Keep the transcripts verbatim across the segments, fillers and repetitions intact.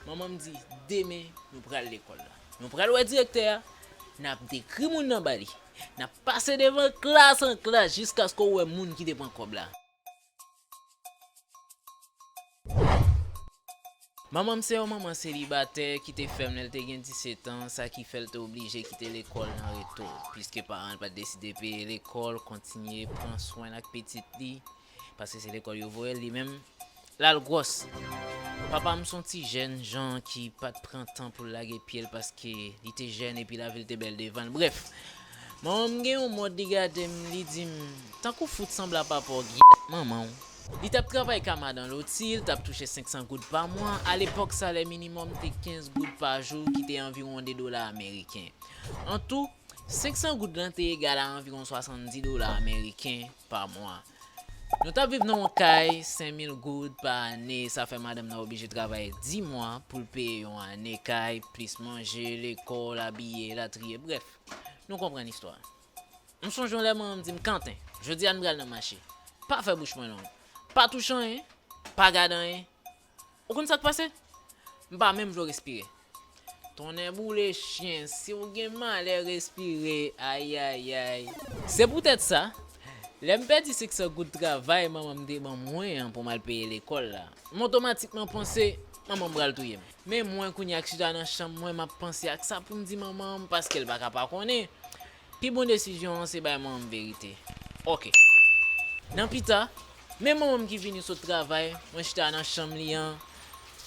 Manman m di, demen, nou pral lekòl la. Nou pral wè direktè a, n ap dekri moun nan ba li. N ap pase devan klas an klas jiskaske w wè moun ki te pran kòb la. Manman m se yon manman selibatè ki te fè m lè l te gen disèt an, sa ki fè l te oblije kite lekòl nan reto, piske paran l pa t deside peye lekòl, kontinye pran swen l ak pitit li, paske se lekòl yo voye l, li menm, l al gwòs. Papa m se yon ti jèn jan ki pa t pran tan pou l lage pye l, paske li te jèn epi lavi l te bèl devan l. Brèf, manman m gen yon mòd li gade m, li di m, tankou fout sanble a papa w, gyèt manman w. Li t ap travay ka madan Loti, l t ap touche senk san goud pa mwa. Alepòk, salè minimòm te kenz goud pa jou, ki te anviwon de dola ameriken. An tou, senk san goud lan te egal a anviwon swasanndis dola ameriken pa mwa. Nou t ap viv nan yon kay, senk mil goud pa ane, sa fè madanm nan oblije travay dis mwa pou l peye yon ane kay, plis manje, lekòl, abiye, elatriye, brèf, nou konprann istwa a. M sonje yon lè manman m di m, Kanten, jodi a n pral nan mache. Pa fè bouch mwen long. Pa touche anyen, pa gade anyen. Ou konn sa k pase? M pa menm vle w respire. Tonnè boule chen, si w gen malè respire, ayayay. Se poutèt sa, lè m pèdi senk san goud travay manman m te ban mwen an pou m al peye lekòl la, m otomatikman panse manman m pral touye m. Men mwen kounye a k chita nan chanm mwen, m ap panse ak sa pou m di manman m, paske l pa ka pa konnen. Pi bon desizyon an se bay manman m verite. Oke. Nan pita, men manman m ki vini sot travay, mwen chita nan chanm li an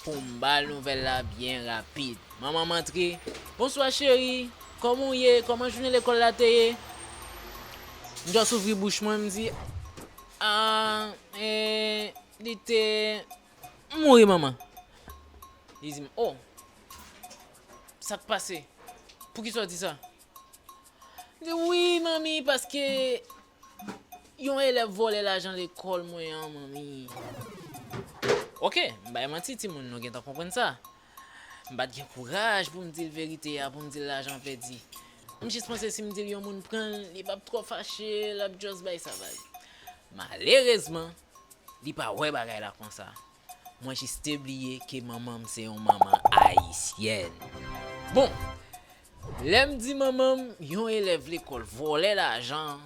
pou m ba l nouvèl la byen rapid. Manman m antre, bonswa cheri, kòman w ye? Kòman jounen lekòl la te ye? M just ouvri bouch mwen, m di, a, e, li te mouri, manman. Li di m, o, sa k pase? Poukisa w di sa? M di, wi, manmi, paske yon elèv vòlè lajan lekòl mwen an, manmi. Oke, m bay manti, timoun, nou gentan konprann sa. M pa t gen kouraj pou m di l verite a, pou m di l lajan pèdi. M jis panse si m di l yon moun pran l, li p ap twò fache, l ap just bay sa vag. Malerezman, li pa wè bagay la konsa. Mwen jis te bliye ke manman m se yon manman ayisyèn. Bon, lè m di manman m yon elèv lekòl vòlè lajan,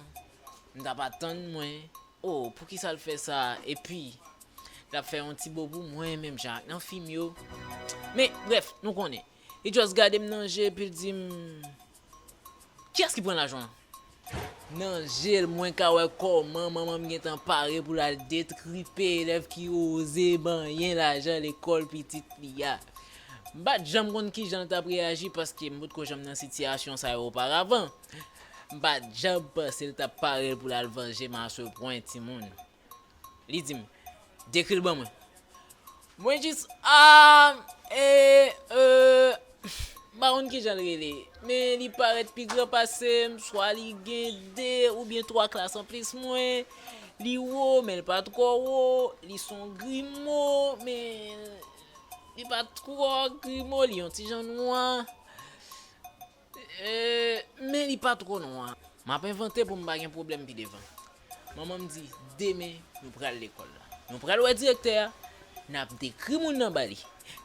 m t ap atann mwen, o, poukisa l fè sa? Epi, l ap fè yon ti bo pou mwen, menm jan ak nan fim yo. Men, brèf, nou konnen. Li just gade m nan je, epi l di m, kiyès ki pran lajan an? Nan je l, mwen ka wè kòman manman m gentan pare pou l al detripe elèv ki oze manyen lajan lekòl pitit li a. M pa t janm konn kijan l t ap reyaji, paske m potko janm nan sitiyasyon sa yo oparavan. M pa t janm panse l t ap pare l pou l al vanje m a se pwen, timoun. Li di m, dekri l ban mwen. Mwen jis, a, e, e, m pa konn kijan l rele, men li parèt pi gran pase m, swa li gen de oubyen twa klas anplis mwen. Li wo, men l pa twò wo. Li se yon grimo, men li pa twò grimo, li yon ti jan nwa. E, men li pa twò nwa. M ap envante pou m pa gen pwoblèm pi devan. Manman m di, demen, nou pral lekòl la. Nou pral wè direktè a, n ap dekri moun nan ba li.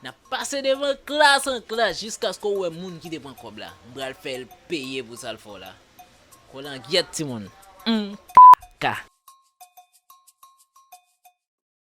N ap pase devan klas an klas jiskaske w wè moun ki te pran kòb la. M pral fè l peye pou sa l fè w la. Kolangyèt timoun. M K K.